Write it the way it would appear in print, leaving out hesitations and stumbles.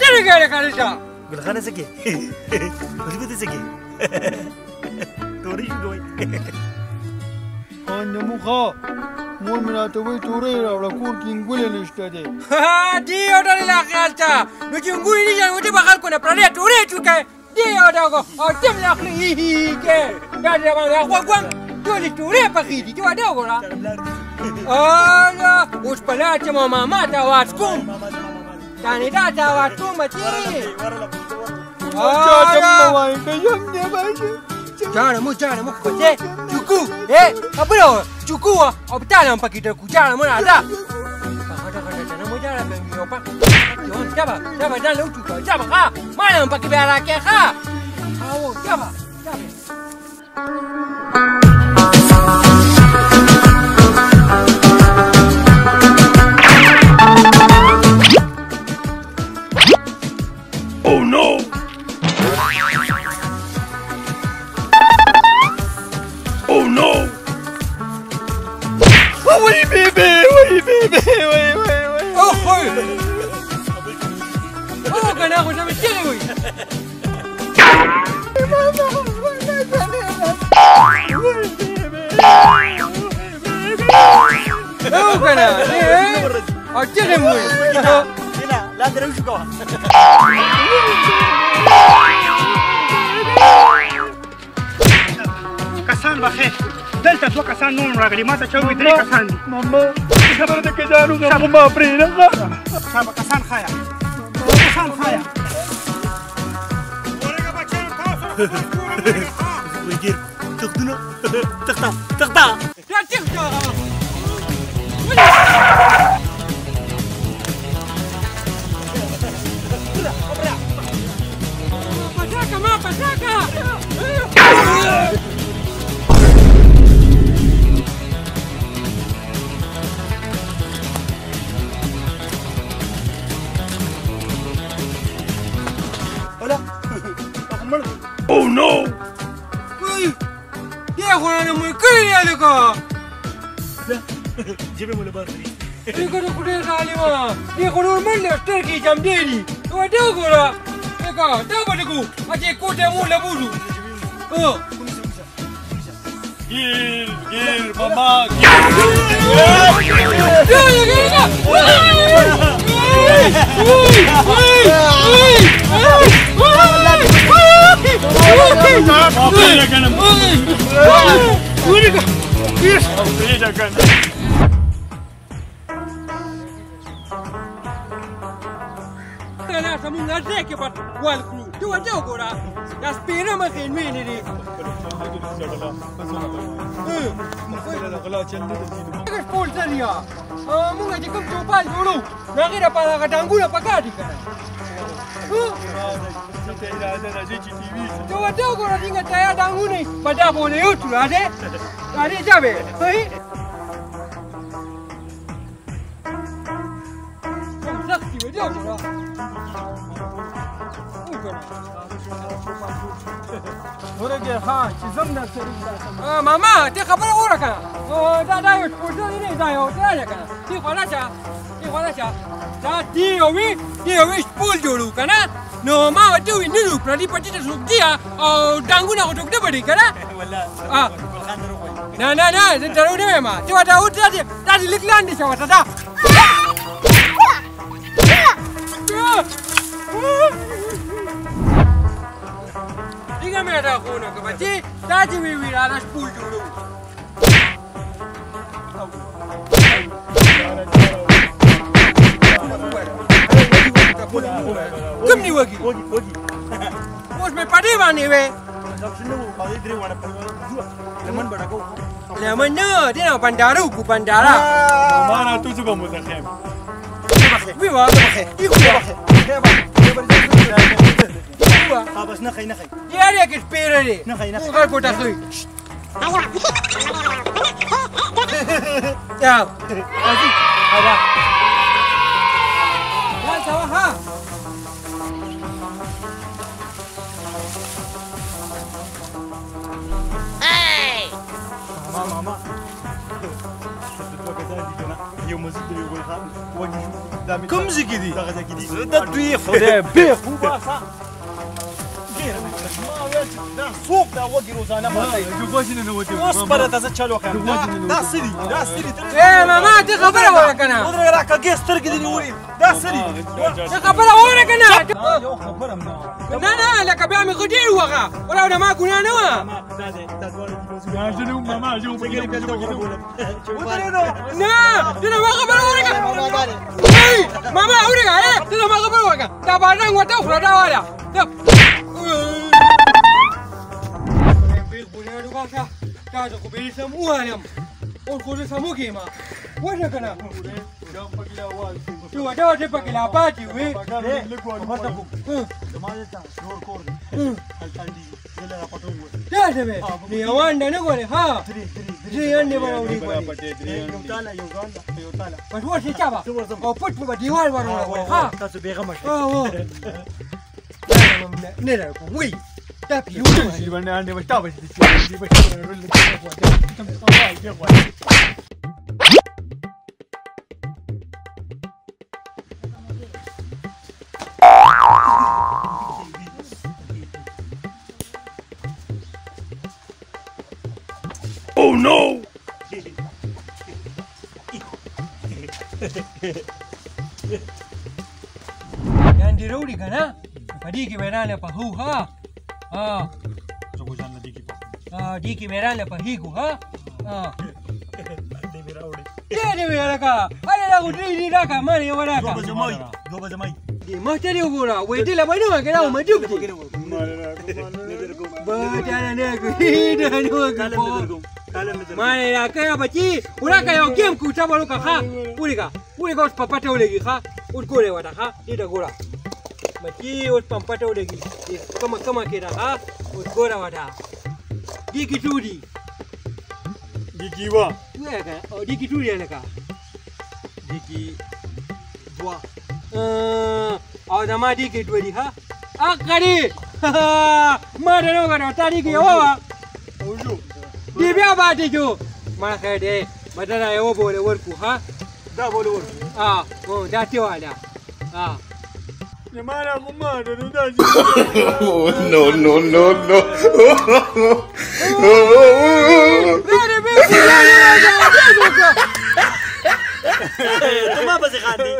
دغه ګاډه کارل شه ګلخانه څه کې ولې څه کې تورې شو کوي نموخه مور مې راته وایي تورې راوړه کور کې انګولې نشته دی. دې یو ډول لا خیال ته نو چې انګولې نشته نو ته به خلکو نه پردی تورې چوکې دې یو ډول او تم له خولې هي هي کې دا دې باندې غوږ ټولې تورې پخې دي ته واده وګوره. اله اوس په لار چې ما ماما ته اواز کوم تانې دا ته اواز کوم چې چا ته مه وایې قسم دې باندې جاړه مو جاړه مو خو چوکو خبره چوکو او بتاله هم پکې ډکو جاړه مو راځه غټه غټه جنه مو جاړه کوي او پک جابه جابه ځان له وچوکه جابه ښه ما له هم پکې بیا راکې ښه او جابه جابه. Oh no! Oh no! وای بيبي وای بيبي وای وای وای. Oh خو او کنه خو سمې چیغې وایي. او کنه او چیغې مو وایي. لاندې راوشو کوه. کسان بخیر دلته دوه کسان نور راغلي ما ته چا وویل درې کسان دي. ماما خبره ده که جانو غم ما پرېږده. شابه کسان ښایه کسان ښایه. ورګه بچیانو تاسو وګیر تختونه تخته تخته دا تخته. پساکه ما پساکه. Oh no! دې خو نه مو کړی دی هلکه. جیبې مو له بار کړي. دې خو خدای ظالمه دې خو نور منډې سترګې جمدې دي. ورته وګوره لکه دا به ټکو چې کوټه مو له بوزو. ګیر ګیر ماما مونږ ځای کې پټ ول کړو ته ورته وګوره دا سپېره مخې ویلې دي. ټول ځل یا مونږ چې کوم چوپال جوړو نو هغې دپاره هغه ډانګونه پکار دي که نه. ته ورته وګوره څنګه تیار ډانګونه په دا پورې وچو راځې راځې جابې. سخت دي ورته وګوره. ورګه ها چې زم در سره. ماما ته خبره وره که نه دا دا یو سپورټ دی دا یو دا دی که نه دې خوا راشه دې خوا راشه دا دې یو وي دې یو وي سپول جوړو که نه نو ما ورته وویل نه نو پردي پټي ته څوک دي او ډانګونه خو څوک نه پټوي که نه. نه نه نه زه درو نه وایم ته ورته اوس داسې داسې لږ لاندې شه ورته دا. څنګه مې راغونه که بچې دا چې وی وی راله شپول جوړو. کوم نیوګي اوس مې په دې باندې وې لمن نه دې نه بنداره وکړو بنداره. ما راته زه به مو زخیم وی وا بس نخی نخی یاره کې پیره دی نخی نخی غږ کوټه خوي یا راځي هدا دا څه ها ماما ماما دوه کسان دي کنه. یو مسجد دی ګل خان وږي شو. دا مې کوم ځای کې دي؟ دغه ځای کې دي. د دوی خدای بې خوبه ښه ډېره مې کړه. ما ویل چې دا څوک دا وږي روزانه ماتوي؟ اوس پره ته زه چل وکړم. دا څه دي؟ دا څه دي؟ ای ماما ته خبره وره که نه؟ ودرېږه، دا کږې سترګې دې نیولې. دا څه دي؟ ته خبره وره که نه؟ یو خبره هم نه وره. نه نه لکه بیا مې خو ډېر ووهه، ولاو ما ګناه نه وه. نه ته د ما خبره وره که ماما اورېږه. ته د ما خبره وره که دا بادرنګ ورته وخوره، دا واله. دا زه خو بېرې سم ووهلم، اوس خو زه سم وږی یم. وشه که نه چې وټه وټه پکې لا پاتې وي. زما دلته نور کور دی، هلته انډي زه له راپټوم. داسې به نو یوه انډه نه ګورې؟ ها درې انډې به راوړي ګورې، یو تاله، یو ځان یو تاله. بس ورشې چا به او پټ به دیوال ور وړه. ها تاسو بېغمه شئ. نه نه کوم وی دا پیو Oh no! انډې راوړي که نه په دې کې به یې راله پخو. ها ها زه خو ځان له دې کې پخوم. دې کې به یې راله پخېږو. ها انډې مې راوړې. دې مې راکړه، هلې دا خو درې دي، راکړه ما نه یوه راکړه. دوه به زما وي، دوه به زما وي. دې مخ ته دې وګوره، وایي دې له به نه ورکړه، دا مجوب دی. به نه کوي، دا نه ورکړه. ما نه راکړه بچي، وراکړه یو ګیم کو څه به وکړه. ښه ولېږه ولېږه، اوس په پټه ولګي. ښه اوس ګورې ورته. ښه دې ته ګوره بچي، اوس په پټه ولګي. کمه کمه کېده. ښه اوس ګوره ورته، دې کې څو دي؟ دې کې یوه. ووایه که نه، او دې کې څو دي هلکه؟ دې کې دوه. او زما دې کې دوه دي. ښه اقري ما ته نه وګوره، تا دې کې یوه وه، دې بیا پاتې شو. ما خیر دی، مته دا یوه به ولې ورکړو. ښه دا به ولې ورکړو؟ دا ته واله. No no no no! ته ما پسې خاندې.